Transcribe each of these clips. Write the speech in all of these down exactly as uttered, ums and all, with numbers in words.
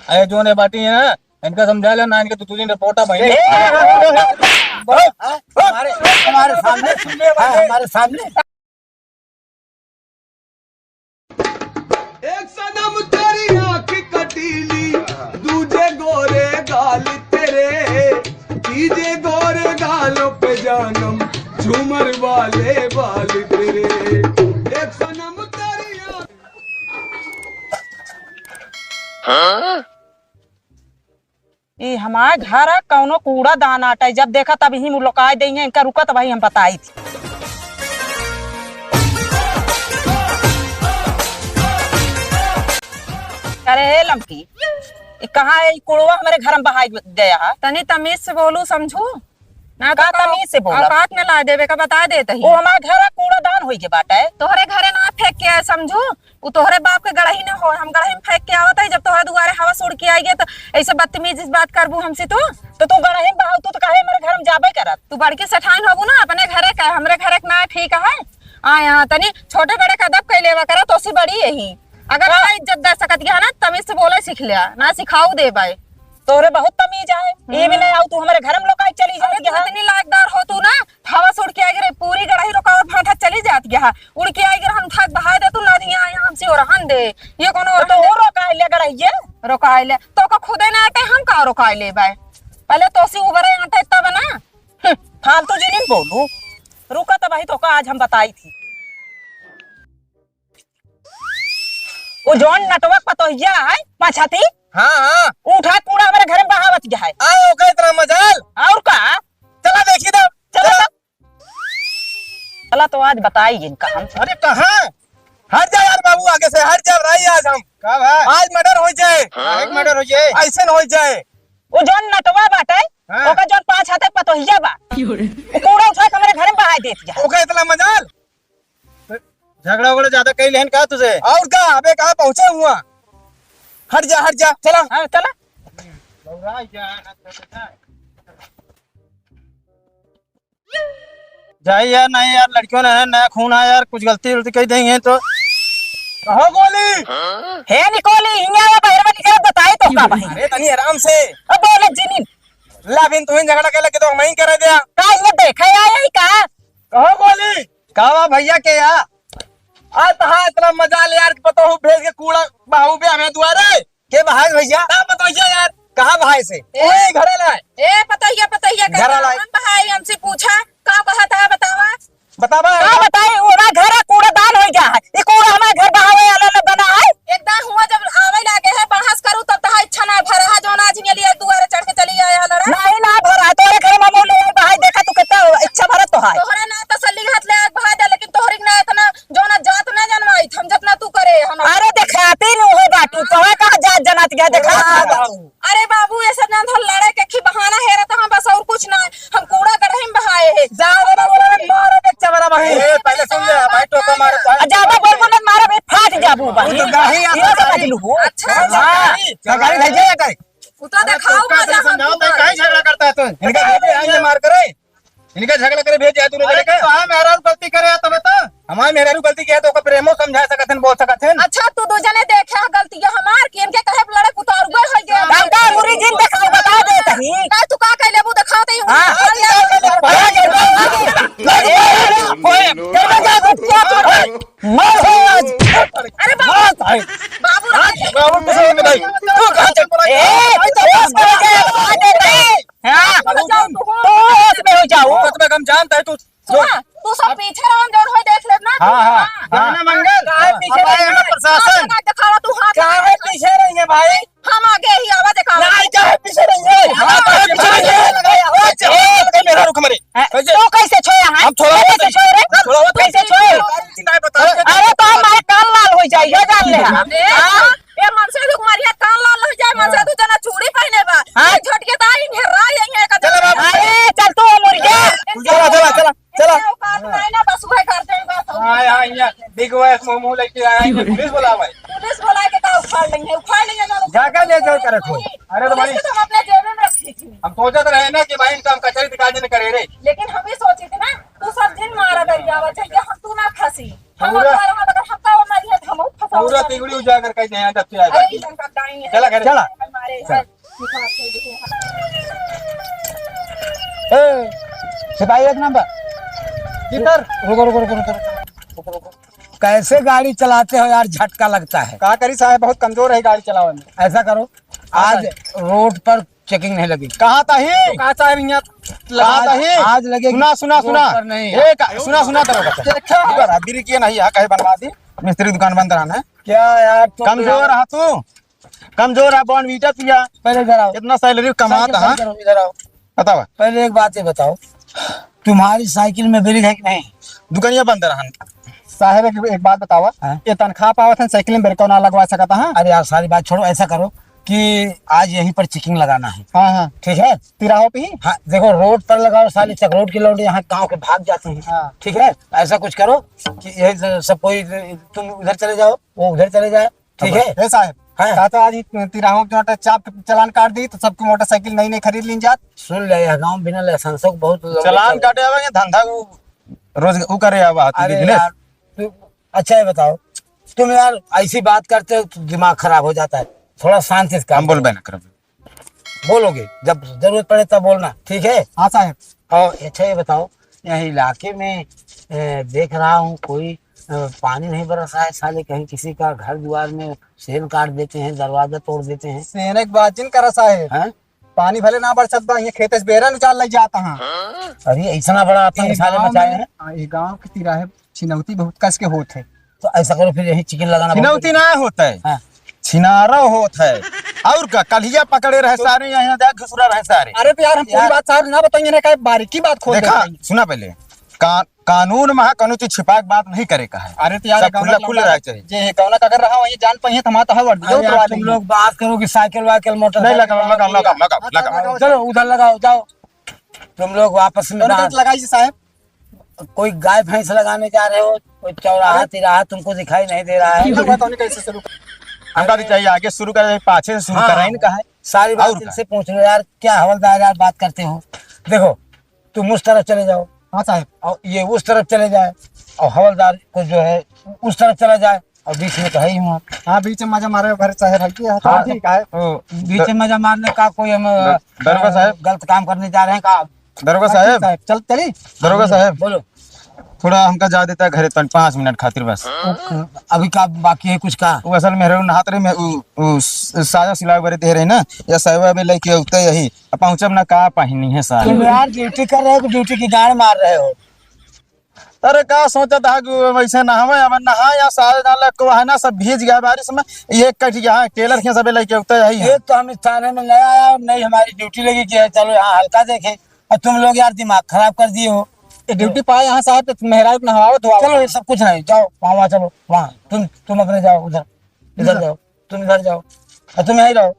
अरे जोन ये बाटी है ना, इनका समझा ले ना, इनके तुतुलिन रिपोर्टा भाई। ए, हमारे, हमारे सामने, हाँ, हमारे सामने। एक सनम तेरी आँख कटीली, दूजे गोरे गाल तेरे, तीजे गोरे गालों पे जानम, झूमर वाले बाल तेरे। एक सनम तेरी आँख ई हमार घर है, कौनो कूड़ादान आटे, जब देखा तब ही मुलकाए देंगे, इनका रुका तब ही हम बताई थी। अरे हे लमकी, ई कहाँ है, ई कूड़वा हमरे घर में बहाई गया है? तनी तमीज से बोलू, समझू ना का तो तमीज से बोलब? औकात में ला देवे का बता देत ही। वो हमार घर है, कूड़ादान होई के बाटे। तोहरे घरे ना फेंक के आए, समझू? उ तोहरे बाप के गड़ही न हो, हम गड़ही में फेंक के आवत है। जब तोहरे दुआरे हवा से उड़ के आई गए, तो ऐसे बदतमीजी से बात करबू हमसे तू? तो तू गड़ही में बहाव, तू तो काहे हमारे घर में जाबे करत? तू बड़की सेठाइन होबू ना, अपने घरे का, हमरे घरे के ना ठीक है। आ, यहाँ तनी छोटे बड़े का अदब कइ लेवा करा, तोसी बड़ी यही। अगर हाँ। ना इज्जत दे सकत गया ना, तमीज से बोले सीख लिया, ना सिखाऊ दे बाय। तोहरे बहुत तमीज है, ये भी हम्म। नहीं आऊ, तू हमारे घर में लोकाई चली जात अबे तू गया। इतनी लायकदार हो तू ना, हवा से उड़ के आई रे, पूरी गड़ही रोकावत भाटा चली जात गया। उड़ के आई गर हम थाक बहाय दे, तू ना दिया आया हमसे और हन दे। ये कोनो तो और तो हन दे। वो रोकाई ले गड़हिए। रोकाई ले। तो का खुदे ना आटे, हम का रोकाई ले बाय? पहले तो सी उबरे आटे तब ना। हम्म, फालतू जिनिन बोलू। रुका तब ही तो का आज हम बताई थी। वो जौन नटवा पतोहिया है, पाछाती। हाँ, हाँ। उ उठा कूड़ा हमारे घर में बहावत गया है। आए, ओका इतना मजाल। और का? चला देखी तो। चला चला। तो। चला तो आज बताई इनका हम। अरे कहाँ? हट जा यार बाबू, आगे से हट जा भाई, आज हम। का भाई? आज मर्डर हो जाए। हाँ, एक मर्डर हो जाए। ऐसे न हो जाए। वो जौन नटवा बाटे, हाँ। ओका जौन पाँच हाथे पतोहिया बा। क्यों रे? वो कूड़ा उठा के हमारे घर में बहाई देत गया। ओका इतना मजाल। तो झगड़ा उगड़ा ज्यादा कई लेहन का तुझे? और का? अबे कहाँ पहुँचे हुआ? हट जा, हट जा, चला। हाँ, चला। जाई यार, नहीं यार, लड़कियों ने है, नया खून है यार, कुछ गलती उलती कही देंगे तो। कहो गोली। हे निकोली, हियाँ आवा, बाहर में निकल, बताए तो का भाई? अरे तनी आराम से। अब बोले जिनिन। ला, अभी तू ही झगड़ा करे लगे तो हम ही करे दिया। का ये देखे आए ही का? कहो गोली। का बा भैया के या? आ तहा इतना मजाल यार कि पतोहू भेज के कूड़ा बहाऊ बे हमें दुआरे। के बहाए भैया? का पतोहिया यार? कहाँ बहाए से? ए, ओए, घरे लाए। ए, पतोहिया, पतोहिया, का घरे लाए। हम बहाए, हमसे पूछा, का कहत है, बतावा। बतावा। का बताई, ओरा घर कूड़ादान होई गया है। ई कूड़ा हमारे घर बहावे वाला न बना है। एकदम हुआ जब आवे लागे है, बहस करू तब तहा इच्छा ना भरा है, जौन आज ये लिए दुआरे चढ़ के चली आया लड़ा। नहीं ना भरा, तोरे घर में मूल ले बहाए, देखा तू कितना इच्छा भरा तो है। तोहरे ना तसल्ली हाथ ले बहा दे, लेकिन तोहरी ना इतना जौन जात ना जनवाई, हम जितना तू करे, हम अरे देखाती नु हो बाटू, कहाँ कहाँ जात जनात गया देखा। अरे बाबू, ये सब ना धर लड़े के खी बहाना हेरत हम बस, और कुछ ना। हम कूड़ा गढ़े में बहाए है। ज्यादा ना बोला रे, मारे के चमड़ा बहिन। ए, पहले सुन ले, भाई, टोका मारे तो। आ, ज्यादा बोल बोल मत मारे, भाई, फाट जाबू बहिन। तो गाही ये समझ लू हो। अच्छा, हाँ, अच्छा। तो गाड़ी भेजे या कहीं? उ तो अरे, देखाओ टोका से मजा समझाओ, हमको। तो काहे झगड़ा करता है तू? इनका भेजे, आइए मार करे। इनका झगड़ा करे भेज दिया तूने अरे, लड़का। तो हम मेहरारू गलती करे तबे तो। हमार मेहरारू गलती किया तो ओकर प्रेमो समझा सकत हन, बोल सकत हन। अच्छा, तू दू जने देखे ह गलतिया हमार कि इनके कहे लड़े कुतार गए हो गए। दादा, मुरी जिन देखाओ, बता दे तही। का तू का कहले, वो देखाओ तही। हाँ। मार हो आज। अरे बाबू। मार भाई। बाबू, बाबू, कुछ नहीं भाई। तू कहाँ चल पड़ा? ए, तू तो बस कर दे, बता दे तही। हाँ। तो होश में हो जाओ। वो तो मैं हम जानता है तू। सुना, तू सब पीछे रहो, हम जौन होई देख लेब ना। हाँ, हाँ, हाँ। जाना मंगल। काहे पीछे अब आए रही हैं है? प्रशासन। हाथ ना दिखावा तू, हाथ काहे ना। पीछे रही है भाई? हम आगे ही आवा दिखावा। नहीं, काहे पीछे रही है? हाँ, काहे पीछे रही है? लगा, लगा, लगा, मेरा रुख मरे। हैं? कैसे? तू कैसे छोया है? हम थोड़ा तू कैसे छोए रे? थोड़ा बहुत कैसे छोए? नहीं बता। अरे तो हमारे कान लाल हो जाए, ये जान ले। ए, हाँ। ए, मनसे दुख मारिया, कान लाल हो जाए, मनसे हाँ। तू जना चूड़ी पहने बा। हाँ। ए, झटके दाई, घेरा, ये, ये, चलो बाबू। अरे, चल तू, मुर्गे। चला, चला, चला, चला। इतने औकात नहीं ना, बस वह कर दे, बस। हाँ, हाँ, यहाँ big boss मुंह, मुंह लेके आया है, पुलिस बुलाओ भाई। पुलिस बुला के का उखाड़ लेंगे, उखाड़ लेंगे ना। जाकर ले जाओ, करे कोई। अरे तो पुलिस भाई, को तो हम अपने जेब में रखी थी। हम सोचत रहे ना कि भाई इनका हम कचहरी दिखा देने करे रे। लेकिन हम ही सोची थी ना, तू सब दिन मारा गरियावा, चाहिए हम तू ना फंसी। हम पूरा, अपना रहा तो उड़ी उजागर कर दे, यहाँ जब से आए बाकी। चला घरे। चला। ए, सिपाही एक नंबर। जी सर। रुको, रुको, रुको, रुको, रुको, रुको। कैसे गाड़ी चलाते हो यार, झटका लगता है। का करी साहेब, बहुत कमजोर है गाड़ी चलावे में। ऐसा करो, हाँ आज सर। रोड पर checking नहीं लगी। कहाँ तही? तो कहाँ साहेब, यहाँ कहाँ लगा तही? आज लगेगी। सुना, सुना, रोड सुना। पर नहीं। ए, का-, सुना, सुना, दरोगा साहब। देखो। इधर आ, बिरिकिया नहीं है, कहे बनवा दी। मिस्त्री दुकान बंद रहना है। क्या यार, तुम कमजोर यार। है तू, कमजोर है, Bournvita पिया। पहले इधर आओ। इतना salary कमाता साइकिल है। बंद करो, इधर आओ। बताओ। पहले एक बात ये बताओ, तुम्हारी साइकिल में ब्रेक है कि नहीं? दुकानिया बंद रहन। साहब, एक, एक बात बतावा, हाँ? ये तनख्वाह पावत है, साइकिल में ब्रेक ना लगवा सकता, हाँ? अरे यार, सारी बात छोड़ो, ऐसा करो कि आज यहीं पर checking लगाना है। हाँ, हाँ। ठीक है? तिराहों पे ही? हाँ, देखो, रोड पर लगाओ, साली चकरोट की लौंडी यहाँ गाँव के भाग जाते हैं। हाँ। ठीक है? ऐसा कुछ करो कि ये ज-, सब कोई, तुम उधर चले जाओ, वो उधर चले जाए, ठीक है? ए साहब, हाँ। का तो आज ही तिराहों के मोटर चाप के चालान काट दी, तो सबकी मोटरसाइकिल नई नई खरीद लीन जात। सुन ले, यह गाँव बिना लाइसेंसों के बहुत लंबे चालान चल काटे आवे, ये धंधा वो रोज वो करे आवा, तू अरे बिजनेस। यार, तू अच्छा ये बताओ, तुम यार ऐसी बात करते हो तो दिमाग खराब हो जाता है। थोड़ा शांति से काम हम बोलबे करो। ना करब। बोलोगे, जब जरूरत पड़े तब बोलना, ठीक है? हाँ साहब। और अच्छा ये बताओ, यहाँ इलाके में, ए, देख रहा हूँ कोई, अ, पानी नहीं बरस रहा है साले, कहीं किसी का घर द्वार में सेन काट देते हैं, दरवाजा तोड़ देते हैं। सेने के बात जिन करा साहब। हाँ? पानी भले ना बरसत बा, ये खेत से बेरा निकाल ले जाता हाँ। अरे, इतना बड़ा आतंक ये साले गाँव मचाए में, हैं। हाँ, ये गाँव के तिराहे छिनौती बहुत कस के होत है। तो ऐसा करो, फिर यही checking लगाना बहुत छिनौती जरूरी ना होता है। हाँ। छिनारो होत है। और का, कलिया पकड़े रहे सारे, यहाँ जाके घुसरा रहे सारे। अरे तो यार, हम पूरी यार। बात साहब ना बताएंगे ना, का बारीकी बात खोल देखा, देते हैं। सुना पहले, का-, कानून में कौनो चीज छिपा के बात नहीं करे का है। अरे तो यार, सब खुला खुला रहे चाहिए। जे है, कौना का अगर रहा, वही जान पाइए, तो हमारा तो हवा अरे यार, तुम लोग बात करो कि साइकिल वाइकिल, मोटर नहीं, लगा, लगा, लगा, लगा, लगा। चलो, उधर लगाओ, जाओ। तुम लोग वापस में कौन बात लगाई साहब? कोई गाय भैंस लगाने जा रहे हो, कोई चौराहा अरे। तिराहा तुमको दिखाई नहीं दे रहा है। ये बात हमने कैसे शुरू कर-, हमका भी चाहिए, आगे शुरू करे, पाछे से शुरू हाँ, कराइन का है। सारी बात और इनसे का? पूछ लो यार, क्या हवलदार यार बात करते हो? देखो, तुम उस तरफ चले जाओ। हाँ साहब। और ये उस तरफ चले जाए, और हवलदार को जो है उस तरफ चला जाए, और बीच में तो है ही वहाँ। हाँ, बीच में मजा मारे भर चाहे भाई, ये हाँ, ठीक है। ओ, बीच में मजा मारने का कोई हम, द-, दरोगा अ, साहब। गलत काम करने जा रहे हैं का? दरोगा हाँ, साहब। ठीक साहब, चल, चली? दरोगा साहब। बोलो। थोड़ा हमका जा देता घरे तन पाँच मिनट खातिर बस। ओके, अभी का बाकी है कुछ का? वो असल में रहू नहात रहे, मैं उ, उ स-, साया सिलावे बरे दे रहे ना, या साया बे लेके उगते यही। अब पहुँचब ना का पहनी है साया। तुम यार ड्यूटी कर रहे हो कि ड्यूटी की गांड मार रहे हो? अरे का सोचत हा कि वैसे नहावे, अब नहा या सारे डाले को है ना, सब भीज गया बारिश में। ये कट गया है, टेलर के सबे लेके उतर आई है। एक तो हम इस थाने में नया आया और नई हमारी ड्यूटी लगी कि है, चलो यहाँ हल्का देखें, और तुम लोग यार दिमाग खराब कर दिए हो। ये ड्यूटी पाए यहाँ साहब, तो मेहरारू को नहवाओ, धोआओ। चलो, ये सब कुछ नहीं, जाओ वहाँ, वहाँ चलो, वहाँ तुम, तुम अपने जाओ उधर, इधर जाओ, तुम इधर जाओ, और तुम यहीं रहो।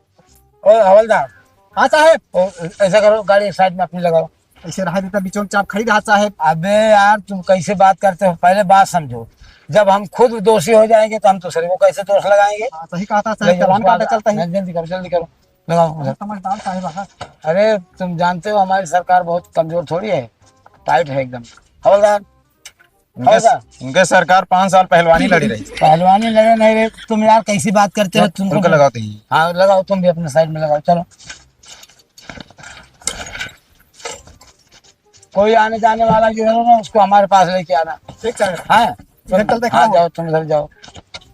ओ हवलदार। हाँ साहब। ओ, ऐसा करो, गाड़ी एक साइड में अपनी लगाओ। ऐसे रहा देता, बीचों में चाप खड़ी रहा साहब। अबे यार, तुम कैसे बात करते हो? पहले बात समझो। जब हम खुद दोषी हो जाएंगे तो हम दूसरे को कैसे दोष लगाएंगे? हाँ, सही कहा था साहब, ले जाओ, चालान काटा चलता है। जल्दी करो, जल्दी करो, लगाओ उधर। समझदार साहब, हाँ। अरे, तुम जानते हो हमारी सरकार बहुत कमजोर थोड़ी है, टाइट है एकदम। हवलदार, इनके, हवलदार। इनके सरकार पाँच साल पहलवानी लड़ी रही। पहलवानी लड़े नहीं रहे तुम यार, कैसी बात करते हो? तुमको उनका लगाते हैं। हाँ, लगाओ, तुम भी अपने साइड में लगाओ, चलो। कोई आने जाने वाला जो है ना, उसको हमारे पास लेके आना। ठीक सर। हाँ, इधर चलते हाँ, खड़ा हो। जाओ, तुम इधर जाओ,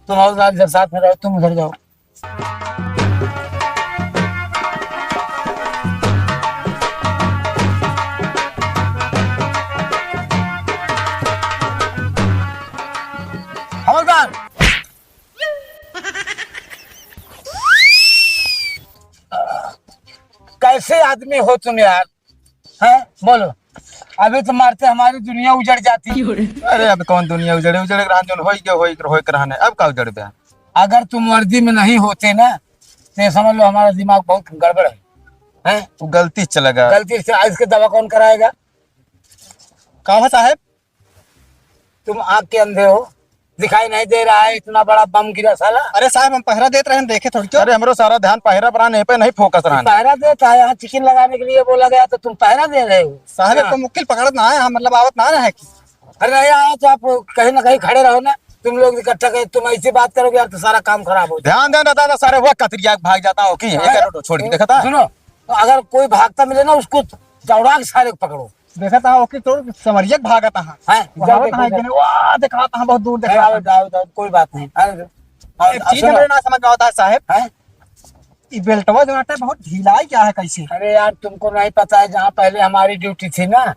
तुम हवलदार इधर साथ में रहो, तुम उधर जाओ। हवलदार, कैसे आदमी हो तुम यार? हैं, बोलो। अभी तो मारते हमारी दुनिया उजड़ जाती। अरे, अब कौन दुनिया उजड़े? उजड़े के रहन, जोन होई के, होई के, होई के रहन है। अब का उजड़ बे? अगर तुम वर्दी में नहीं होते ना, तो ये समझ लो हमारा दिमाग बहुत गड़बड़ है। हैं? वो गलती से चला गया। गलती से, इसके दवा कौन कराएगा? का हुआ साहब? तुम आँख के अंधे हो, दिखाई नहीं दे रहा है, इतना बड़ा बम गिरा साला। अरे साहब, हम पहरा देत रहे, देखे थोड़ी क्यों? अरे, हमरो सारा ध्यान पहरा पर आने पे नहीं फोकस रहन। पहरा देता है, यहाँ चिकन लगाने के लिए बोला गया तो तुम पहरा दे रहे हो। साहब, हाँ। एक तो मुक्किल पकड़त ना है, हम मतलब आवत ना है कि। अरे नहीं आया तो आप कहीं ना कहीं खड़े रहो ना। तुम लोग इकट्ठा कर, तुम ऐसी बात करोगे यार, तो सारा काम खराब हो जाएगा। ध्यान देना दादा, सारे वो कतरिया भाग जाता हो कि एक अरे, रोड छोड़ के देखता। सुनो, तो अगर कोई भागता मिले ना, उसको दौड़ा के सारे को पकड़ो। देखता हो कि तोर समरिया के भागता है। हैं? वो जाओ आवत देखो, है जाओ। कि नहीं? वाह, दिखाता है, बहुत दूर नहीं, दिखाता आओ, है। जाओ, जाओ, कोई बात नहीं। अरे, और एक चीज सुनो। हमरे ना समझ में आवता है साहेब। हैं? ये बेल्टवा जो आटा है, बहुत ढीला है, क्या है, कैसे? अरे यार, तुमको नहीं पता है, जहाँ पहले हमारी ड्यूटी थी ना,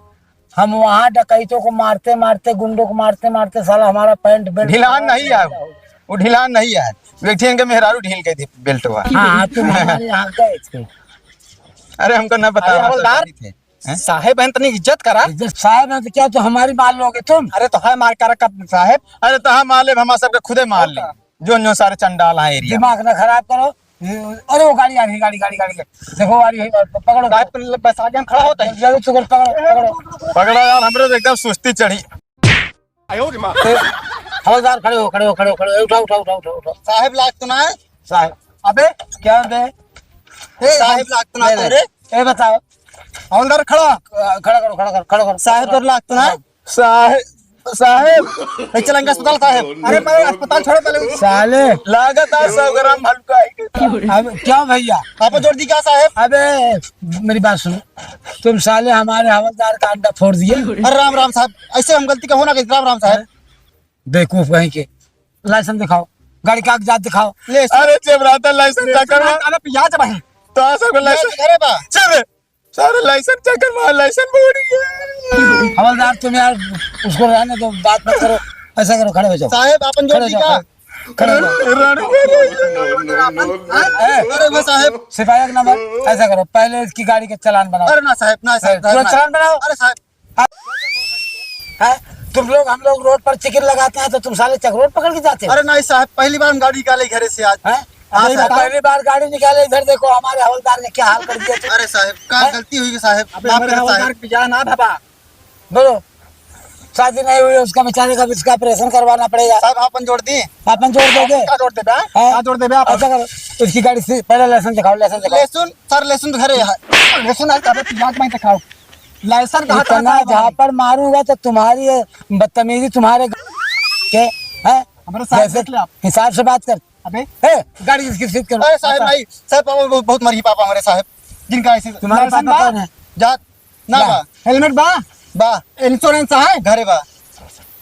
हम वहाँ डकैतों को मारते मारते, गुंडों को मारते मारते, साला हमारा पैंट बेल्ट ढीला नहीं है, वो ढीला नहीं है, बैठिए इनके मेहरारू ढील के दी बेल्टवा। हाँ, हाँ, तुम हमारे यहाँ गए थे। अरे, हमको ना पता, अरे, हम तो हवलदार, जानी थे। हैं? साहेब हैं, तनी इज्जत करा। इज्जत साहेब हैं तो क्या, तो हमारी मार लोगे तुम? अरे तो है मार करा का साहेब। अरे तो हम मार लेब, हमार सबके खुदे मार ले। जो जो सारे चंडाल हैं एरिया। दिमाग ना खराब करो। अरे वो गाड़ी आ रही, गाड़ी, गाड़ी, गाड़ी, गाड़ी। देखो आ रही है, पकड़ो। साहेब, तुम लोग बस आगे हम खड़ा होते हैं। जल्दी पकड़ो, पकड़ो, पकड़ो। पकड़ो यार, हमरे तो एकदम सुस्ती चढ़ी। ए, हवलदार, खड़े हो, खड़े हो, खड़े हो, खड़े हो। उठाओ, उठाओ, उठाओ, उठाओ, उठाओ। साहेब, लाग तो ना है? साहेब, अबे, क्या बे? ए, साहेब, लाग तो ना नहीं, है नहीं। रे? ए, बताओ। हवलदार, खड़ा। अ, खड़ा करो, खड़ा करो, खड़ा करो। साहेब, तोर लाग तो ना है? साहेब, साहेब। ए, चलेंगे अस्पताल, साहेब। अरे, पहले अस्पताल छोड़ो, पहले। साले। लागत है सौ ग्राम हल्का है। अब क्या भैया? आप जोड़ दी क्या, साहेब? अबे, मेरी बात सुनो। तुम साले हमारे हवलदार का अंडा फोड़ दिए। अरे, राम, राम, साहेब। ऐसे हम गलती का हो ना, राम, राम, साहेब। बेवकूफ कहीं के। लाइसेंस दिखाओ, गाड़ी कागजात दिखाओ। ले, अरे चेबराता लाइसेंस चेक करवा। अरे पियाज भाई। तो आ सब लाइसेंस। अरे बा। चल रे। सारे लाइसेंस चेक करवा, लाइसेंस बोर्ड ही है। हवलदार तुम यार उसको रहने दो, बात मत करो। ऐसा करो, खड़े हो जाओ। साहेब, अपन जोड़ खड़े हो दी जाओ, का? खड़े हो जाओ। रण-, रण-, अरे बा साहेब। सिपाही का नंबर, ऐसा करो, पहले इसकी गाड़ी का चालान बनाओ। अरे ना साहेब, ना साहेब, पूरा ना। चालान बनाओ। अरे साहेब, हैं? तुम लोग, हम लोग रोड पर चिकन लगाते हैं तो तुम साले चकरोट पकड़ के जाते हो? अरे नहीं साहेब, पहली बार हम गाड़ी निकाले घरे से आज। हैं? हाँ, अबे साहेब। पहली बार गाड़ी निकाले, इधर देखो हमारे हवलदार ने क्या हाल कर दिया। अरे साहेब, का हैं? गलती हुई साहेब, अबे माफ हमारे करो हवलदार साहेब। के बियाह ना भवा। बोलो, शादी नहीं हुई, उसका बेचारे का, इसका ऑपरेशन करवाना पड़ेगा। साहेब, आपन जोड़ दी। आपन जोड़ दोगे? का जोड़ देबे, हाँ? हैं? का जोड़ देबे आप? ऐसा करो, इसकी गाड़ी से पहले लाइसेंस दिखाओ, लाइसेंस दिखाओ। लहसुन, सर, लहसुन तो घरे है। लहसुन आज तबे पियाज में दिखाओ। लाइसेंस कहाँ इतना था? झापड़ मारूंगा तो तुम्हारी ये बदतमीजी तुम्हारे के, हैं? हमारे साथ जैसे देख ले आप। हिसाब से बात कर। अबे। ए, गाड़ी इसकी सीट करो। अरे साहेब, नहीं, साहेब, पापा बहुत, बहुत मरही पापा हमारे साहेब। जिनका ऐसे तुम्हारे लाइसेंस पापा बा? कौन है? जा, ना ला। बा। हेलमेट बा? बा। इंश्योरेंस है? घरे बा।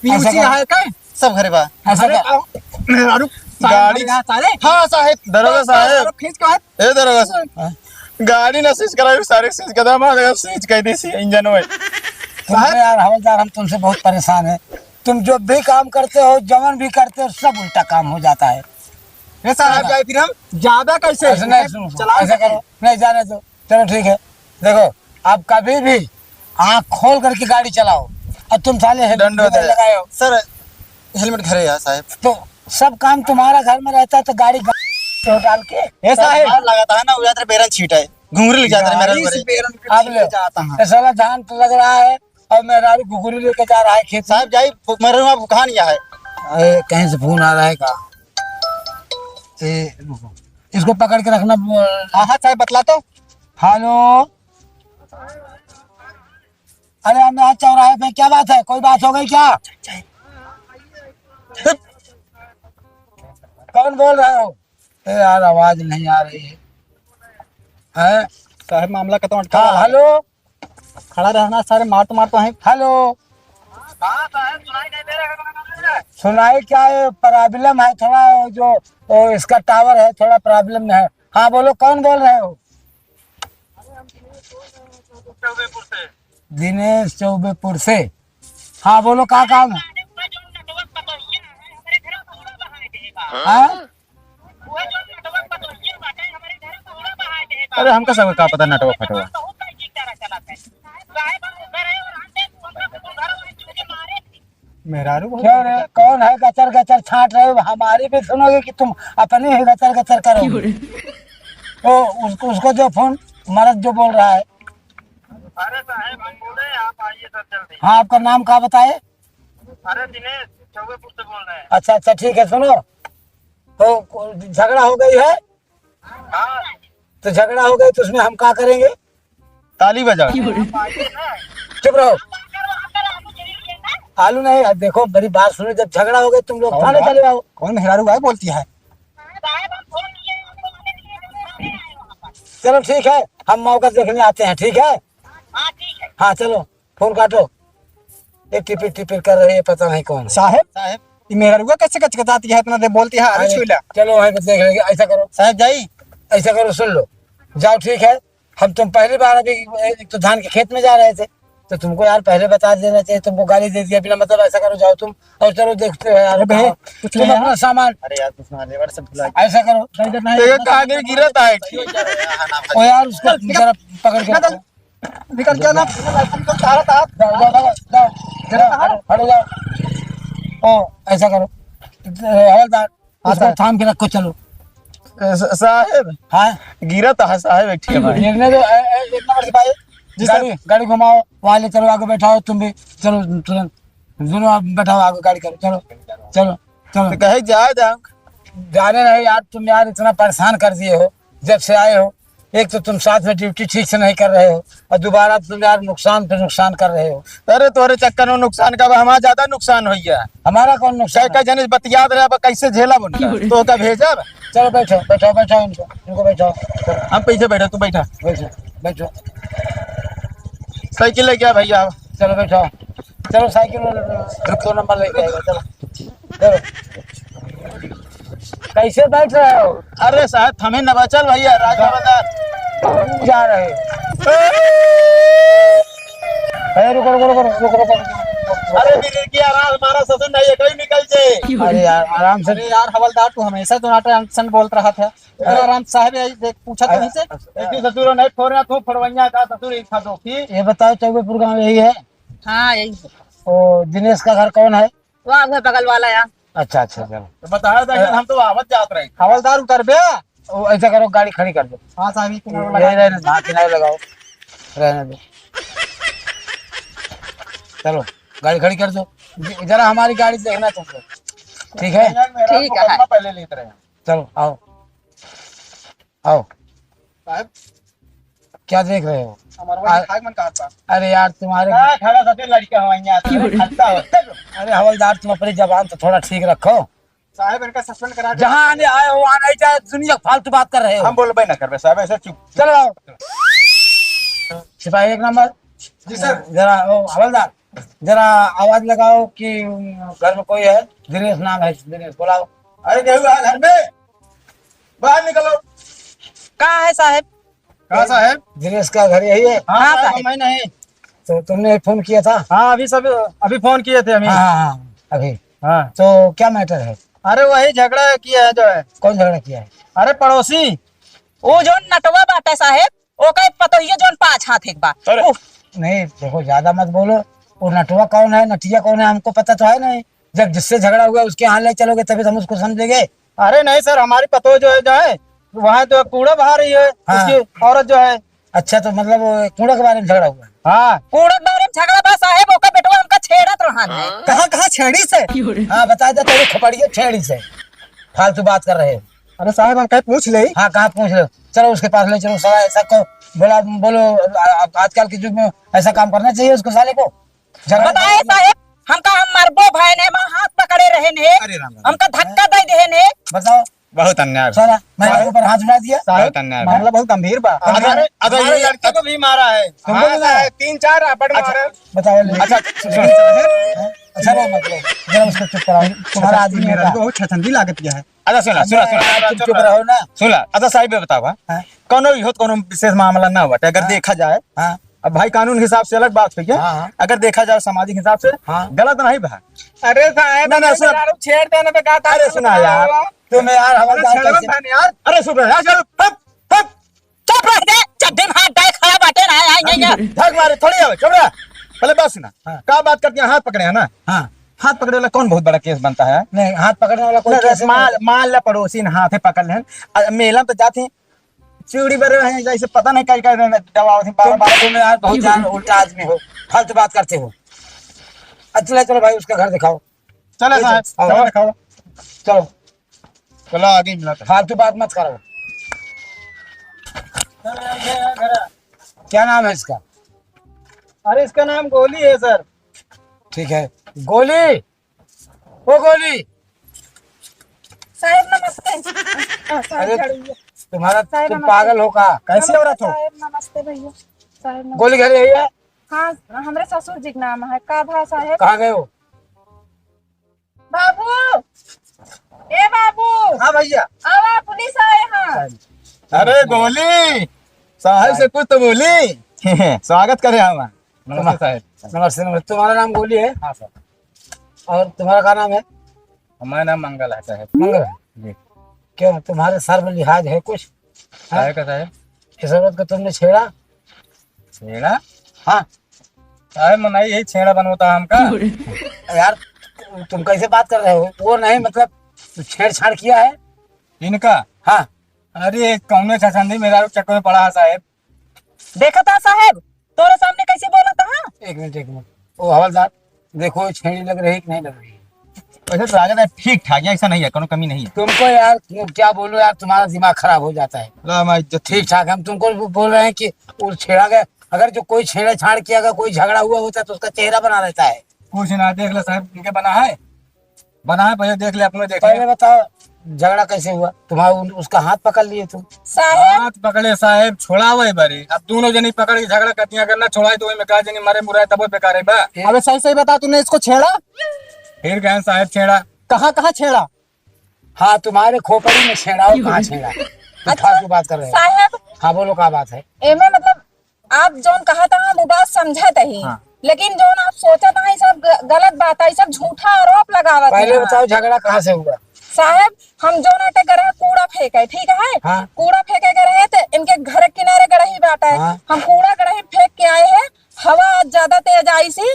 पीयूसी ऐसा कर। है का? सब घरे बा। ऐसा अरे, कर। आओ, मेहरारू, सारे गाड़ी घरे यहाँ सारे। हाँ साहेब। दरोगा साहब, साहेब। सारे खींच के है। ए दरोगा साहब, हाँ? गाड़ी ना सीज कराई, सारे सीज कदम आ गया, सीज कह दी सी इंजन में। तुमसे यार हवलदार, हम तुमसे बहुत परेशान है। तुम जो भी काम करते हो, जवन भी करते हो, सब उल्टा काम हो जाता है। ए साहब, जाए फिर हम। ज्यादा कैसे? ऐसे नहीं, सुनो, सुनो, चलाओ ऐसे करो, नहीं जाने दो। चलो ठीक है, देखो, आप कभी भी आँख खोल करके गाड़ी चलाओ और तुम साले हेलमेट दंड हो नहीं जाएगा। लगाए हो। सर, हेलमेट घरे है साहेब। तो सब काम तुम्हारा घर में रहता है तो गाड़ी ग-, तो डाल के। ए साहेब, बाहर लगाता है ना, वो जाता है बेरन छीट है, घुंघरू ले जाता है मेरा गाड़ी से घरे। बेरन के आप छीट ले। जाता है। ये साला धान तो लग रहा है और मेहरारू घुघुरी लेके जा रहा है खेत में। साहब जाई, मेरे वहाँ भुखान या है। अरे, कहीं से फोन आ रहा है का? ए, रुको। इसको पकड़ के रखना। हाँ, हाँ, साहब, बतला तो। हेलो। अरे, हम यहाँ चौराहे पे, क्या बात है? कोई बात हो गई क्या? कौन बोल रहे हो? ए यार, आवाज नहीं आ रही है। हैं? साहब, मामला का तो अटका हाँ, हुआ है। हेलो। खड़ा रहना सारे, मार तो मार तो है। हेलो। सुनाई क्या है? प्रॉब्लम है थोड़ा, जो, ओ, इसका टावर है, थोड़ा प्रॉब्लम में है। हाँ, बोलो, कौन बोल रहे हो? दिनेश चौबेपुर से। हाँ, बोलो, का काम है? हाँ? अरे, हमका सब का पता, नटवा फटवा। मेहरारू बहुत क्या रे, कौन है गचर गचर छांट रहे हो? हमारी भी सुनोगे कि तुम अपनी ही गचर गचर करोगे? ओ, उसको, उसको जो फोन, मर्द जो बोल रहा है। अरे साहब, हम बोले, आप आइए सर जल्दी। हाँ, आपका नाम का बताए? अरे दिनेश, चौबेपुर से बोल रहे हैं। अच्छा, अच्छा, ठीक है, सुनो, तो झगड़ा हो गई है? हाँ। तो झगड़ा हो गई तो उसमें हम क्या करेंगे? ताली बजाओ। आप आइए ना। चुप रहो। आलू नहीं, अब देखो, मेरी बात सुनो, जब झगड़ा हो गया, तुम लोग कौन थाने है? चले आओ। कौन मेहरारू आए बोलती है? चलो ठीक है, हम मौका देखने आते हैं, ठीक है? हाँ, चलो, फोन काटो। ये टिपिर टिपिर कर रही है, पता नहीं कौन है। साहेब, साहेब। ये मेहरुआ कैसे कचकचाती है, इतना देर बोलती है, अरे अरे, छू ला। चलो वहीं पे देख लेंगे, ऐसा करो। साहेब जाई। ऐसा करो, सुन लो, जाओ, ठीक है, हम तुम पहली बार अभी एक तो धान के खेत में जा रहे थे, तो तुमको यार पहले बता देना चाहिए, तुमको गाली दे दिया बिना मतलब। ऐसा करो, जाओ तुम और चलो देखते हैं यार, अरे भाई, कहाँ? कुछ तुम नहीं अपना यार। सामान अरे यार, कुछ ना, लेबर से भुला गया। ऐसा करो, इधर नहीं, देखो, कहाँ गिर, गिरा था एक। ओ यार, उसको जरा पकड़ के निकल, रखो। निकल गया ना, निकल, तारा था। जाओ, जाओ, जाओ, जाओ, जाओ, हटो, हटो, जाओ। ओ, ऐसा करो, हवलदार, हाँ, उसको सर। थाम के रखो, चलो। ए, स-, साहेब। हाँ? गिरा तो है साहेब, एक ठे भाई। गिरने दो, ए, ए, एक नंबर सिपाही। जी, सर। गाड़ी, गाड़ी घुमाओ, वहाँ ले चलो, आगे बैठाओ, तुम भी। चलो, तुरंत। दोनों आप बैठाओ, आगे गाड़ी करो, चलो, चलो, चलो। तो कहे जाए जाओ। जाने रहे यार, तुम यार इतना परेशान कर दिए हो, जब से आए हो। एक तो तुम साथ में ड्यूटी ठीक से नहीं कर रहे हो, और दोबारा तुम यार नुकसान पे नुकसान कर रहे हो। अरे तोरे चक्कर में नुकसान का, हमारा ज्यादा नुकसान हो गया। हमारा कौन नुकसान कई, है? कई जने बतियात रहे, अब कैसे झेला बनता? क्यों रे? तो का भेजा अब? चलो बैठो, बैठो, बैठो इनको, इनको बैठो। हम पीछे बैठे, तू बैठा। बैठो, बैठो। साइकिल लेके आ भैया। चलो बैठो, चलो साइकिल वाले, दो नंबर लेके आएगा, चलो। चलो। कैसे बैठ रहे हो? अरे साहब, थमे न बचल भैया, राज जा। बता। जा रहे। ए, रुको, रुको, रुको। अरे, ब्रेक की आराम, हमारा ससुर नहीं है, कहीं निकल जे। अरे यार, आराम से। अरे यार, हवलदार, तू हमेशा तो नाटा अनशन बोलत रहा था। अरे। आराम साहब, यही देख, पूछा तो अरे। नहीं से। एक ही ससुर नहीं, फोड़ना तू, फोड़वैया का ससुर एक था दो की। ये बताओ, चौबेपुर गाँव यही है? हाँ, यही है। ओ, दिनेश का घर कौन है? वहाँ, वह बगल वाला है। अच्छा, अच्छा, चलो। तो बताया था कि अ, हम तो आवत जात रहे। हवलदार उतर बे। ओ, ऐसा करो, गाड़ी खड़ी कर दो। हाँ, साहब, ये किनारे ये लगाओ। रहने दो, हाँ, किनारे लगाओ। रहने दो। चलो, गाड़ी खड़ी कर दो। ज-, जरा हमारी गाड़ी देखना तुमको। ठीक है? भैया, मेरा ठीक है। मुकदमा पहले लेते रहे। चलो, आओ। आओ। साहब, क्या देख रहे हो? हमारे वही आ, खाए मन कहा था। अरे यार, तुम्हारे क्या खड़ा था, फिर लड़का हो, यहाँ आता है, खड़ता हो। अरे हवलदार, तुम अपनी जबान तो थोड़ा ठीक रखो। साहब, इनका सस्पेंड करा दे। जहाँ आने आए हो, वहाँ नहीं जाए, दुनिया फालतू बात कर रहे हो। हम बोलबे ना करबे साहब, ऐसे चुप। चलो आओ। सिपाही एक नंबर। जी सर। जरा, ओ, हवलदार, जरा आवाज लगाओ कि, उम, घर में कोई है? दिनेश नाम है, दिनेश, बुलाओ। अरे, केहू है घर में? बाहर निकलो। कहाँ है साहेब? कहाँ साहेब? दिनेश का घर यही है? हाँ, हाँ, साहेब, साहेब। मैं नहीं। तो तुमने फोन किया था? हाँ, अभी सब, अभी फोन किए थे हम ही। हाँ, हाँ, हाँ, अभी। हाँ। तो क्या मैटर है? अरे, वही झगड़ा किया है जो है। कौन झगड़ा किया है? अरे, पड़ोसी। वो जो नटवा बाटे साहेब, ओकर पतोहिया जौन पाँच हाथ एक बा। अरे। उफ। नहीं, देखो, ज्यादा मत बोलो। वो नटवा कौन है, नटिया कौन है, हमको पता तो है नहीं। जब जिससे झगड़ा हुआ, उसके यहाँ ले चलोगे, तभी तो हम उसको समझेंगे। अरे नहीं सर, हमारी पतोह जो है, जो है, वहाँ जो है, कूड़ा बहा रही है, हाँ। उसकी औरत जो है। अच्छा, तो मतलब, वो कूड़ा के बारे में झगड़ा हुआ है? हाँ। कूड़ा के बारे में झगड़ा बा साहेब, ओकर बेटवा हमका छेड़त रहन है। कहाँ, कहाँ छेड़ी से? हाँ, बता दे, तेरे खोपड़िया छेड़ी से। फालतू बात कर रहे हो। अरे साहेब, हम कहे पूछ ले। हाँ, कहाँ पूछ ले? चलो उसके पास ले चलो, साला ऐसा को बोला, बोलो, आ-, आ-, आजकल के युग में ऐसा काम करना चाहिए उसको, साले को? झगड़ा बताए साहेब, हमका हम मरबो भय ने, हमार हाथ पकड़े रहे ने, अरे राम राम। हमका धक्का दे दे ने। बताओ। बहुत अन्याय। साला, मैंने ऊपर हाथ उठा दिया। साहब, बहुत अन्याय। मामला बहुत गंभीर बा। अरे, अरे, अरे, हमारे ये लड़के को भी मारा है। तुमको भी मारा है? तीन चार रापट अच्छा, मारे। बताओ ले। अच्छा, सुनो। अच्छा, रो मत रो। जरा उसको चुप कराओ। तुम्हारा आदमी मेरा होता। बहुत छछंदी लागत गया है। अच्छा, सुना, सुना, सुना। चुप, चुप रहो ना। सुना, अच्छा, साहब, ये बताओ, हाँ? हाँ। कौनो भी हो तो कौनो विशेष मामला ना हुआ, अगर हाँ। देखा जाए, हाँ। अब भाई, कानून के हिसाब से अलग बात हुई है। हाँ, हाँ। अगर देखा जाए सामाजिक हिसाब से, हाँ। गलत नहीं बा। अरे साहब, ना, ना, अरे सुन। मेहरारू छेड़ देना तो का, अरे सुना यार, तुम यार हमारे अरे साथ छेड़वा कैसे बहन यार। अरे सुन यार, चल, हट, हट। चुप रह दे, चड्डी में हाथ डाल खड़ा बाटे ना, आई, आई, आई। धक मारे, थोड़ी आवे, चुप रह। पहले बात सुना। हाँ। का बात करती है, हाथ पकड़े है ना? हाँ। हाथ पकड़े वाला कौन बहुत बड़ा केस बनता है? नहीं, हाथ पकड़ने वाला कोई नहीं, केस नहीं। मान, मान ला पड़ोसी ने हाथे पकड़ लेन, आ, मेला में तो जाते हैं, चूड़ी बरे हैं, जैसे पता नहीं कई, कई दबाव थी, बारह, तुम, बारह। तुम यार बहुत जान उल्टा आदमी हो, फालतू बात करते हो। अच्छा, चलो भाई, उसका घर दिखाओ। चलो ले साहब, चलो, आओ। चलो दिखाओ। चलो। चलो, आगे मिला था। फालतू बात मत करो। क्या नाम है इसका? अरे, इसका नाम गोली है सर। ठीक है। गोली, ओ गोली। साहेब नमस्ते। आ, साहेब अरे, झाड़ू लिया। तुम्हारा, साहेब तुम नमस्ते। पागल हो का? कैसी औरत हो? साहेब नमस्ते भैया। साहेब नमस्ते। गोली घरे है? हाँ, हमरे ससुर जी के नाम है। का भा साहेब? कहाँ गए हो? बाबू, ए बाबू। हाँ भैया। आवा, पुलिस आए हैं। अरे गोली, साहेब से कुछ तो बोली। स्वागत करे हम। नमस्ते साहेब। नमस्ते, नमस्ते। तुम्हारा नाम गोली है? हाँ सर। और तुम्हारा क्या नाम है? हमारा नाम मंगल है साहेब। मंगल है? जी। क्यों, तुम्हारे सर में लिहाज है कुछ? हाँ? काहे का साहेब? इस औरत को तुमने छेड़ा? छेड़ा? हाँ। काहे मनाई यही छेड़ा बनवता हमका? यार, तुम कैसे बात कर रहे हो? वो नहीं, मतलब, छेड़छाड़ किया है? इनका? हाँ। अरे, कौने छछंदी मेहरारू चक्कर में पड़ा है साहेब। देखा था साहेब, तोरे सामने कैसे बोला था, हाँ? एक मिनट, एक मिनट। ओ हवलदार, देखो, छेड़ी लग रही कि नहीं लग रही? वैसे तो लागत है ठीक ठाक है, ऐसा नहीं है, कोनो कमी नहीं है। तुमको यार, क्या बोलो यार, तुम्हारा दिमाग खराब हो जाता है। ला, हमारी इज्जत ठीक ठाक, हम तुमको बो-, बोल रहे हैं कि वो छेड़ा गया, अगर जो कोई छेड़छाड़ किया, अगर कोई झगड़ा हुआ होता है तो उसका चेहरा बना रहता है। कुछ ना, देख ले साहेब, इनके बना है, बना है, पहले देख ले, अपने देख ले। पहले बताओ, झगड़ा कैसे हुआ तुम्हारा? उन-, उसका हाथ पकड़ लिए तुम। साहेब। हाथ पकड़े साहेब, छोड़ावे बारी। अब दोनों जनी पकड़ के झगड़ा करती हैं, अगर ना छोड़ाए तो वही में का जनी मरे मुराए तब बेकार है बा। ए- अबे सही सही बता, तूने इसको छेड़ा? फिर गए साहेब छेड़ा। कहाँ कहाँ छेड़ा? हाँ, तुम्हारे खोपड़ी में छेड़ा और कहाँ छेड़ा? तो अच्छा, फालतू बात कर रहे हो। साहेब। हाँ, बोलो, क्या बात है? एमे मतलब आप जौन कहत हैं, हम उ बात समझत ही, हाँ। लेकिन जौन आप सोचत हैं, ई सब ग-, गलत बात है, ई सब झूठा आरोप लगावत पहले हैं। बताओ, झगड़ा कहाँ से हुआ? साहेब, हम जौन आटे गए रहे कूड़ा फेंके, ठीक है? हाँ। कूड़ा फेंके गए रहे, तो इनके घर के किनारे गड़ही बाटे। हाँ। हम कूड़ा गड़ही फेंक के आए हैं, हवा आज ज्यादा तेज आई सी,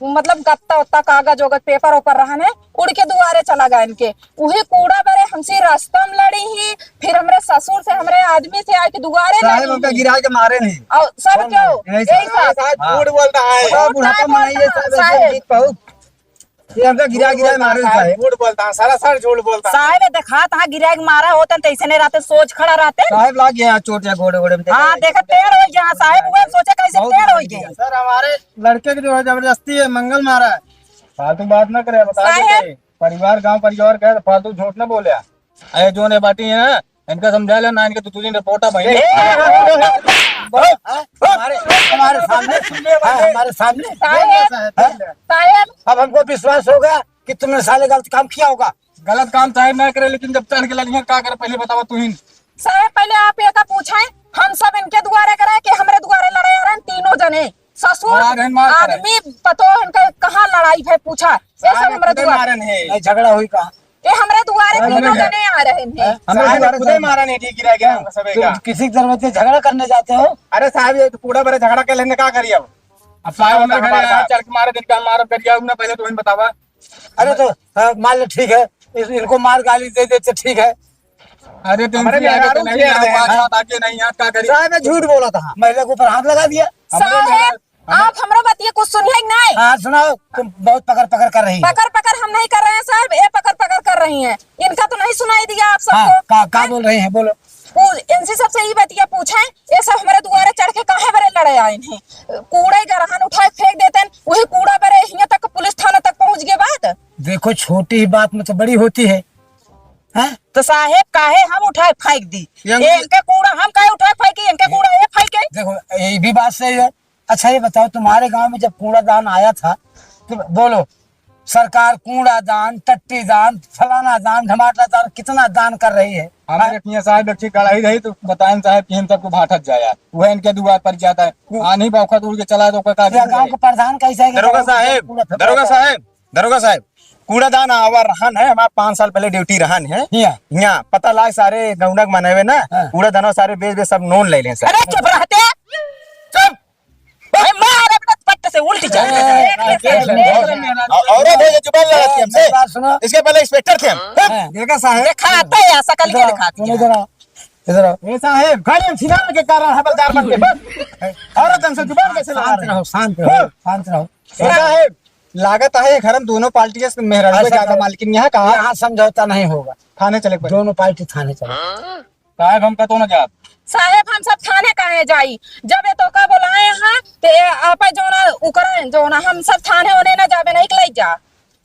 मतलब गत्ता उत्ता, कागज ओगज, पेपर ओपर रहन है, उड़ के दुआरे चला गए इनके। उही कूड़ा बरे हमसे रास्ता में लड़ी ही, फिर हमरे ससुर से, हमरे आदमी से आके दुआरे साहेब, लड़ी हमका ही। गिरा के मारे नहीं। और सब कौन क्यों? मारे? यही यही साहब। साहब। साहब, हाँ। झूठ बोलता है। बताओ, बुढ़ापा में नहीं है, साहब, ऐसे साहेब। जीत पाऊ। ये हमका गिरा, गिरा मारे साहेब, साहेब। झूठ बोलता है, सरासर झूठ बोलता है। साहेब, ये देखात हाँ, गिरा के मारा होतन, तो ऐसे नहीं रहते, सोच खड़ा रहते। साहेब, लाग गया चोट या गोड़े, गोड़े में। हाँ, देखा, टेढ़ हो गया साहेब, वो सोचे कैसे बहुत टेढ़ हो मार गया। गया। सर, हमारे लड़के की जो है जबरदस्ती है, मंगल मारा है। फालतू बात ना करे, बता साहेब। देते। परिवार, गांव परिवार का है, तो फालतू झूठ ना बोले। अरे, जो ने बाटी है ना, इनका समझा ले ना, इनके तो तुझे रिपोर्टा भाई। ए, हमारे, हमारे सामने, हाँ, हमारे सामने। साहेब, हाँ? साहेब। अब हमको विश्वास हो गया कि तुमने साले गलत काम किया होगा। गलत काम साहेब ना करे, लेकिन जब चढ़ के लड़िया का करे, पहले बतावा तू ही। साहेब, पहले आप ये का पूछे, हम सब इनके दुआरे करे कि हमरे दुआरे लड़े आ रहे हैं तीनों जने? ससुर, मार है, मार करे। आदमी, पतोह इनके कहाँ लड़ाई भे पूछा? ये सब सारे हमरे खुदे दुआरे। मारन है। नहीं, झगड़ा हुई कहाँ? ये हमरे दुआरे अरे, तीनों हमरे जने आ रहे हैं। हैं? हमरे सारे दुआरे खुदे झगड़ा। मारन है, ठीक ही रह गया हम सबे तुम का। किसी के दरवाजे झगड़ा करने जाते हो? अरे साहब, ये तो कूड़ा बरे झगड़ा कर लेने का करिए अब? अब साहब, हमरे घरे हमारे यहाँ साथ। चढ़ के मारे, दिन का मारब करिए, ना पहले तो वही बतावा। अरे तो, हाँ, मान लो ठीक है, इस-, इनको मार गाली दे देते ठीक है। अरे तो हमारे इनकी आगे मेहरारू तो नहीं, घेर यहाँ दे। बात, बात आगे नहीं, यहाँ का करी? साहब, मैं झूठ बोला था, महिला के ऊपर हाथ लगा दिया। हमारे साहब, मेहरारू, हमारे आप हमरा बतिया कुछ सुनिए कि नहीं? हाँ, सुनाओ, तुम बहुत पकड़ पकड़ कर रही हो। पकड़ पकड़ हम नहीं कर रहे हैं साहब, ये पकड़ पकड़ कर रही हैं। इनका तो नहीं सुनाई दिया आप सबको? हाँ, का, का बोल रही हैं, बोलो। पू-, इनसे सबसे ई बतिया पूछे, ये सब हमरे दुआरे चढ़ के काहे बरे लड़े आए हैं? कूड़े गरहन उठाए फेंक देते हैं, वही कूड़ा बरे हियां तक पुलिस थाना तक पहुंच गए बात। देखो, छोटी ही बात में तो बड़ी होती है, हैं? तो साहेब काहे हम उठाए फेंक दी? ये ये इनके कूड़ा हम काहे उठाए फेंकी, इनके कूड़ा ये फेंके। देखो, ये भी बात सही है। अच्छा, ये बताओ, तुम्हारे गांव में जब कूड़ादान आया था, तो बोलो, सरकार कूड़ादान, टट्टी दान, फलाना दान, ढमाटा दान, कितना दान कर रही है? हमारे हाँ? किया साहब, एक ठे कढ़ाई रही तो बताएं साहब कि हम सबको भाटत जाया, वह इनके दुआर पर जाता है। वो आनी बौखत उड़ के चला तो ओकर का या गांव के प्रधान कैसे है कि दरोगा साहब, कूड़ा फेंक दरोगा रहा है? साहब, दरोगा साहब, कूड़ादान आवा रहन है, हमारा पाँच साल पहले ड्यूटी रहन है। हियाँ। हियाँ, पता लाग सारे गौंडा के मनवे ना, हाँ। कूड़ादानवा सारे बेच बेच सब नोन ले लें सर। अरे चुप रहते, चुप। भाई, मार अपने पट्ट से उल्ट जा। ए, ए, ए, औ-, औरत है जो जुबान लड़ाती है हमसे। मेरी बात सुनो। इसके पहले इंस्पेक्टर थे हम। हाँ। देखा साहेब? दिखाते हैं, शकल के इधर आओ, दिखाते तुम हैं। इधर आओ, इधर आओ। ए साहेब, गाड़ी में छिनार के कारण हवलदार बन के, बस। औरत हमसे जुबान कैसे लड़ा शांत रही? रहो, शांत रहो, हाँ। शांत रहो। ए साहेब, लागत है ये घर में दोनों पार्टी के मेहरारू का ऐसा ज्यादा कर-, मालकिन यहाँ कहा? यहाँ समझौता नहीं होगा। थाने चले पड़े। दोनों पार्टी थाने चले। साहेब, हम कतौ न जाब। साहेब, हम सब थाने काहे जाई? जब ये तोका बोलाए हैं, ते आपा जौना उकरे, जौना हम सब थाने ओने न जाबे, नहीं के लई जा।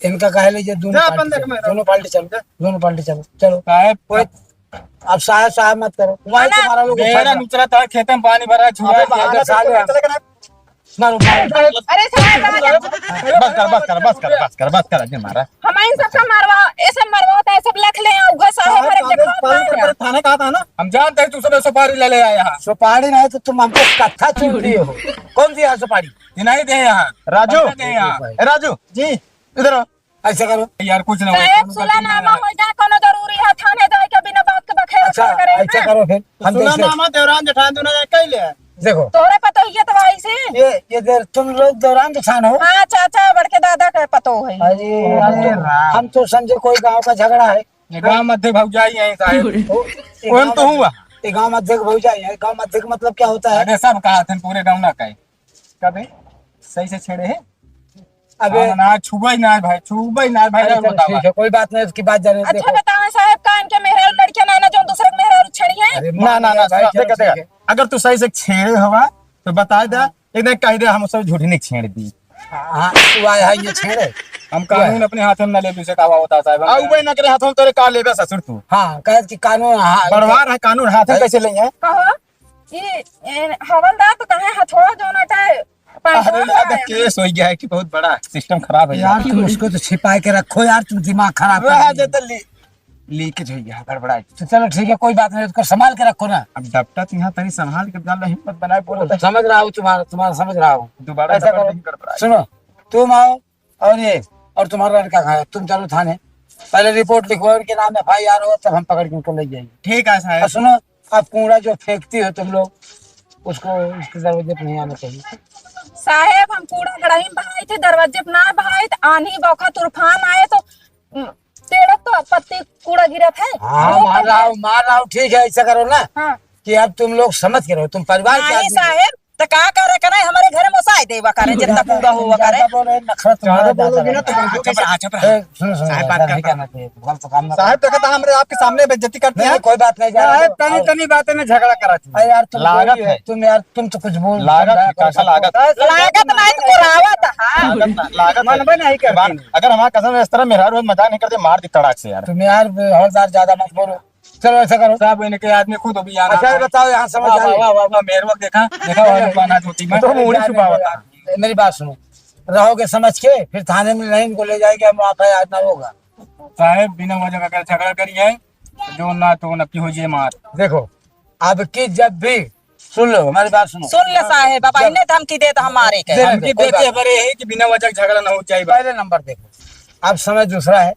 इनका काहे ले जा, दोनों जा पार्टी अपन देख चलो, में। दोनों पार्टी चलो, जा। दोनों पार्टी चलो, चलो। साहेब, कोई, अब साहेब, साहेब मत करो। वहीं ना। तुम्हारा लोग मेरा उठा नुचरा था, खेते में पानी भरा, छुआ अबे, दिया। अबे, साले, चले गए। मारो, मारो। अरे साहेब, बस कर, बस कर, बस कर, बस कर, बस कर, अजय महाराज। हम इन सबका मरवा, ये सब मरवाता है, सब लख ले आओ, उगा साहेब, साहेब, हमारे कागज देखो पालन ना। के पहले थाने कहा था ना। हम जानते हैं तू सुबह सुपारी ले ले आया है। सुपारी नहीं तो तुम हमको कत्था चुन दिए हो। कौन दिया सुपारी? ये नहीं दे यहाँ। राजू। पैसा दे यहाँ। ए राजू। जी। इधर आ। ऐसा करो। यार, कुछ ना हो, साहेब, कोनो गलती सुलानामा ना है। हो जाए, कोनो जरूरी है थाने जाए के बिना बात के बखेड़ा अच्छा, करे, ऐसा हाँ? करो फिर। हम सुलानामा देवरान जेठान दोनों जाए कह ले। देखो। तोरे पतोहिया तो आई से। ये, ये देर तुम लोग देवरान जेठान हो? हाँ, चाचा, बड़के दादा के पतो है। अरे, अरे, हम तो, राम। हम तो समझे कोई गांव का झगड़ा है। ये गांव मध्य भौजाई है, साहेब। ओ, ये ओन गांव तो मध्य, हुआ। ये गांव मध्य के भौजाई है। गांव मध्य का मतलब क्या होता है? अरे, सब कहा थे पूरे गांव ना कहे। कबे? सही से छेड़े है? अबे। हाँ, ना, छुबई ना भाई, छुबई ना भाई, अरे, और चलो, बतावा। ठीक है, कोई बात नहीं, उसकी बात जाने दे, अच्छा, देखो। बतावा साहेब, कान के मेहरारू लड़कियां ना, ना, जो दूसरे के मेहरारू छेड़ी है? अरे, ना, ना, ना, भाई, सुना, चलो, देखा, ठीक देखा। है। अगर तू सही से छेड़े हवा, तो बता दे, हाँ। एक दिन कह दे, हम सब झूठी नहीं छेड़ दी। हाँ, हाँ, तू आया है, ये छेड़े। हम कानून अपने हाथ में ना ले, दूसरे का हवा होता है, साहेब। आ, उबे ना करे हाथों में, तेरे का लेबे ससुर तू? हाँ, कहे कि कानून, हाँ, बड़वार है, कानून हाथ में ए- कैसे लेंगे? कहो। ई, ए, हवलदार तो कहे हथौड़ा जौन अटे, अरे, पैंटवा लागत है। केस हो गया है कि बहुत बड़ा सिस्टम खराब है यार, यार। तुम उसको तो छिपा के रखो यार, तुम दिमाग खराब कर रहा दिए। जे तो ली-, लीकेज हो गया है, गड़बड़ा है। तो चलो ठीक है, कोई बात नहीं, उसको संभाल के रखो ना। अब डॉक्टर तो यहाँ तनी संभाल के डाल, हिम्मत बनाए बोलो तो। समझ रहा हूँ तुम्हारा, तुम्हारा समझ रहा हूँ। दोबारा ऐसा डबल करो, नहीं गड़बड़ा है। सुनो, तुम आओ, और ये, और तुम्हारा लड़का कहाँ है? तुम चलो थाने, पहले रिपोर्ट लिखवाओ, इनके नाम एफ आई आर हो, तब हम पकड़ के उनको ले जाएंगे। ठीक है साहेब। और सुनो, अब कूड़ा जो फेंकती हो तुम लोग, उसको इसके दरवाजे पे नहीं आना चाहिए। साहेब, हम कूड़ा गड़ही में बहाई थे, दरवाजे पे ना बहाई थे, आन्ही बौखा तूफान आए तो, उम, पेड़ तो पत्ती कूड़ा गिरत है। हाँ, वो मार कर रहा हूँ, मार रहा हूँ, ठीक है, ऐसा करो ना हाँ। कि अब तुम लोग समझ के रहो, तुम परिवार के नहीं आदमी हो। साहेब, तो का करे, करे हमारे घर में ओसाए देवा करे, जितना पूरा हुआ करे। ज्यादा बोलो, नखरा तुम्हारा ज्यादा बोलोगे ना तो ज्यादा है। चुप रहा, चुप रहा। ए, सुनो, सुनो, साहब, बात करता नहीं करना चाहिए, गलत काम ना साहब, करो। देखा था, हमरे आपके सामने बेइज्जती करते हैं। कोई बात नहीं, जाने साहब, दो। तनी, तनी बातें में झगड़ा करा थी। अरे यार, तुम लागत बोलिए, है। तुम यार, तुम तो कुछ बोल लागत है, समझा करो, काका, लागत। लागत नहीं, तो करावत, हाँ। लागत ना, लागत है। मनबे नहीं करती। बात, अगर हमारा कसम इस तरह मेहरारू मजाक नहीं करते, मार दी तड़ाक से यार। तुम यार, हवलदार, ज्यादा मत बोलो। चलो, ऐसा करो। साहब, इनके आदमी खुद अभी यहाँ अच्छा, ये आए। बताओ, यहाँ समझ वाह, आई? वाह, वाह, वाह, वाह, मेहरवा देखा, देखा, वाह, वाह, वाह। धोती में। तो मुड़ी छुपावत है। मेरी बात सुनो, रहोगे समझ के, फिर थाने में नहीं, इनको ले जाएंगे हम, वहाँ पे आज ना होगा। साहब, बिना वजह का अगर झगड़ा करी है, जो ना तो नक्की हो जाए मार। देखो, अब की जब भी, सुन लो, हमारी बात सुनो। सुन ले साहेब, अब अइने धमकी देत हमारे के। दे, धमकी दे, कोई देते बात हमारे यही कि बिना वजह झगड़ा ना हो जाए बस। पहले नंबर देखो, अब समय दूसरा है।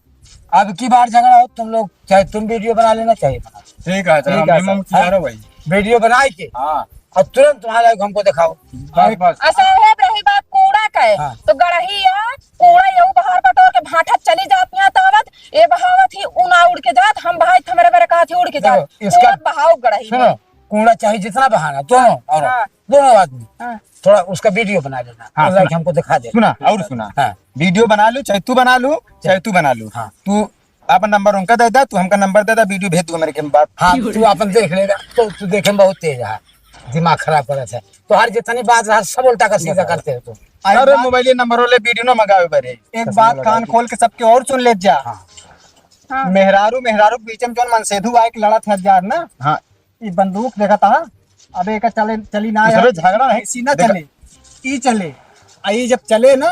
अब की बार झगड़ा हो, तुम लोग, चाहे तुम वीडियो बना लेना, चाहे बना लो। ठीक है, चलो, ठीक है, हम सर। हम तैयार हो भाई। वीडियो बनाए के हाँ। और तुरंत तुम्हारा हमको दिखाओ। बस, बस। आ साहेब, रही बात कूड़ा के, हाँ। तो गड़ही या कूड़ा यहू बहार बटोर के भाठत चली जात यहाँ तावत, ये बहावत ही उ ना उड़ के जात, हम बहाई हमरे बरे कहा थी उड़ के जात। देखो, इसका कूड़ा बहाव गड़ही सुनो, में। कूड़ा चाहे जितना बहाना, दोनों और हाँ। दोनों आदमी हाँ। थोड़ा उसका वीडियो बना लेना, हाँ, और लाइक सुना। हमको दिखा दे। सुना, और सुना। हाँ। वीडियो बना लो, चाहे तू बना लो, चाहे तू बना लो। हाँ। तू अपन नंबर उनका दे दा, तू हमका नंबर दे दा, वीडियो भेज दू हमरे के बात। हाँ, तू अपन देख लेगा, तो तू देखे में बहुत तेज है, दिमाग खराब करत है। तो हर जितनी बात रहा, सब उल्टा का सीधा करते हो तुम। अरे, मोबाइल नंबर वाले वीडियो ना मंगावे बरे। एक बात कान खोल के सबके और सुन ले जा। हाँ। हाँ। मेहरारू, मेहरारू के बीच में जौन मनसेधू आए के लड़त है हजार ना, हाँ। ई बंदूक देखा था, अबे एका चले, चली ना दूसरे यार, झगड़ा नहीं। ऐसी ना देखा। चले, ई चले। आ ई जब चले ना,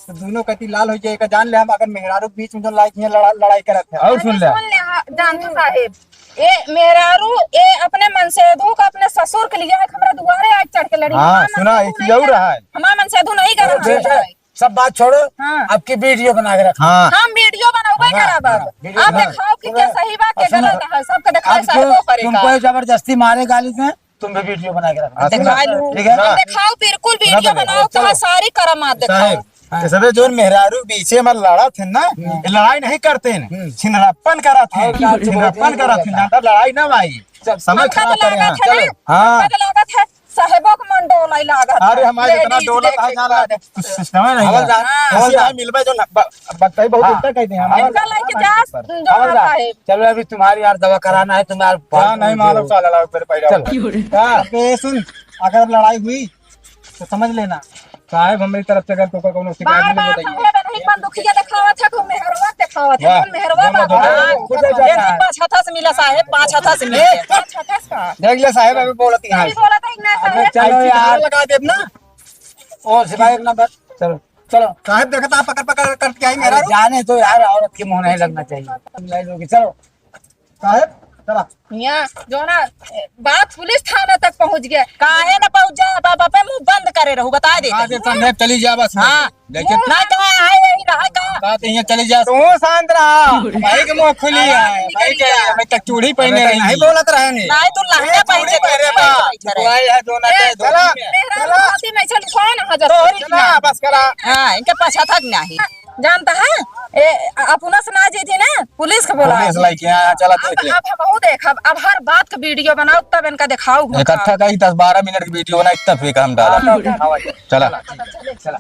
तो दोनों कति लाल हो जाए, एका जान ले हम, अगर मेहरारू के बीच में जो लाइक हियां लड़ा-, लड़ाई करत है। और सुन ले। सुन ले, हाँ, जानतू साहेब, ए मेहरारू, ए अपने मनसेधू का अपने ससुर के लिए एक हमरा दुआरे आज चढ़ के लड़ी। हाँ, हमार सुना, मनसेधू एक नहीं जरूर गरम, है। हमार मनसेधू नहीं गरम अरे, है। सब बात छोड़ो, हाँ। आपकी वीडियो बना के रखो। हाँ। हम वीडियो बनावे हाँ, करब। हाँ, वीडियो आप बना। दिखाओ कि सुनो, क्या सही बा, क्या सुनो, गलत है, सबके दिखाओ, अब साहब, तुम, वो करेगा। तुमको जबरदस्ती मारे गाली में, तुम भी वीडियो बना के रखो। हाँ, दिखा सुनो, लूँ। ठीक है? हम दिखाओ, बिल्कुल सुनो, वीडियो सुनो, बनाओ, चलो। कहाँ सारी करम आप दिखाओ। साहब, हाँ। ये सबे जोन मेहरारू बीचे में लड़ा थे ना, हम्म। ये लड़ाई नहीं करते हैं, हम्म। छिनरापन करा थे, और क्या, छिनरापन करा थे, ज्यादा लड़ाई ना भाई, चल। समय हमका खराब तो करे लागत हैं। है ना, चलो। हाँ। हमका तो लागत है, साहेबो के मन डोलाई लागत अरे, है। हमारे जितना लेडीज डोलत देखे है, के जाना बाद। कुछ सिस्टम है नहीं हवल यार। हाँ। हवल किसी जा। आए मिलबे जो न-, ब-, बताई बहुत हाँ। इतना कह दे हम। इनका लेके जा, पर। जो हवल जा। आता है। चलो, अभी तुम्हारी यार दवा कराना है, तुम्हारे क्या नहीं मालूम, चला लाओ, फिर पहले चलो। आओ। हाँ। अबे सुन, अगर लड़ाई हुई, तो समझ लेना, साहेब, हमरी तरफ से अगर तोका कौनो शिकायत बार मिले, बार बताइए। कहले बा, नहीं बंदूकिया देखावत है, तो मेहरवा देखावत है, वाह। मेहरवा दोनों बा। दोनों हाँ, खुद हो जाता ये है। पाँच हाथा से मिला साहेब, पाँच हाथा से मिला। ए, पाँच हाथा से का? देख ले साहेब, अभी बोलत ही नहीं है। बोला था, इतना अबे साहेब। चलो ऐसी यार। लगा देब ना। ओ सिपाही एक नंबर, चलो, चलो। साहेब, देखा था, पकड़, पकड़ करके आई मेरा अरे रू। जाने तो यार, औरत के मुंह नहीं लगना चाहिए। तुम ले लोगे, चलो। साहेब, चला। यहाँ जो ना, बात पुलिस थाना तक पहुँच गया। काहे न पहुँच जाए? बाबा पे मुंह बंद करे रहू, बता दे हाँ, तनी। दे, संदीप, चली जा बस। हाँ। लेकिन मुंह ना कहा है, यही रहा का? बात यहाँ चली जा। तू शांत रहा। भाई के मुंह खुली हाँ, है। निकल भाई के, गया। मैं तक चूड़ी पहने अबे, रही। नहीं बोलत रहे नहीं। नहीं, तू लहंगा पहन के चूड़ी पहने बा। बैठे रहे। बुआई है, जो ना ए, दे, दो चला, दिन में। मेहरारू चला। खाती में चल, कौन हजर? तोहरी चला, बस करा। हाँ, इनके पाछा थक नहीं। जानता है? ए, अपना से ना जीती ना, पुलिस के बोला। पुलिस लेके आया, चला अब, देख ले। अब हम वो देख, अब, अब हर बात का वीडियो बनाओ, तब इनका दिखाओ। इकट्ठा कहीं दस बारह मिनट की वीडियो बनाई, तब फिर हम डाला। हाँ, हाँ, हाँ। चला। चला, चला, चला।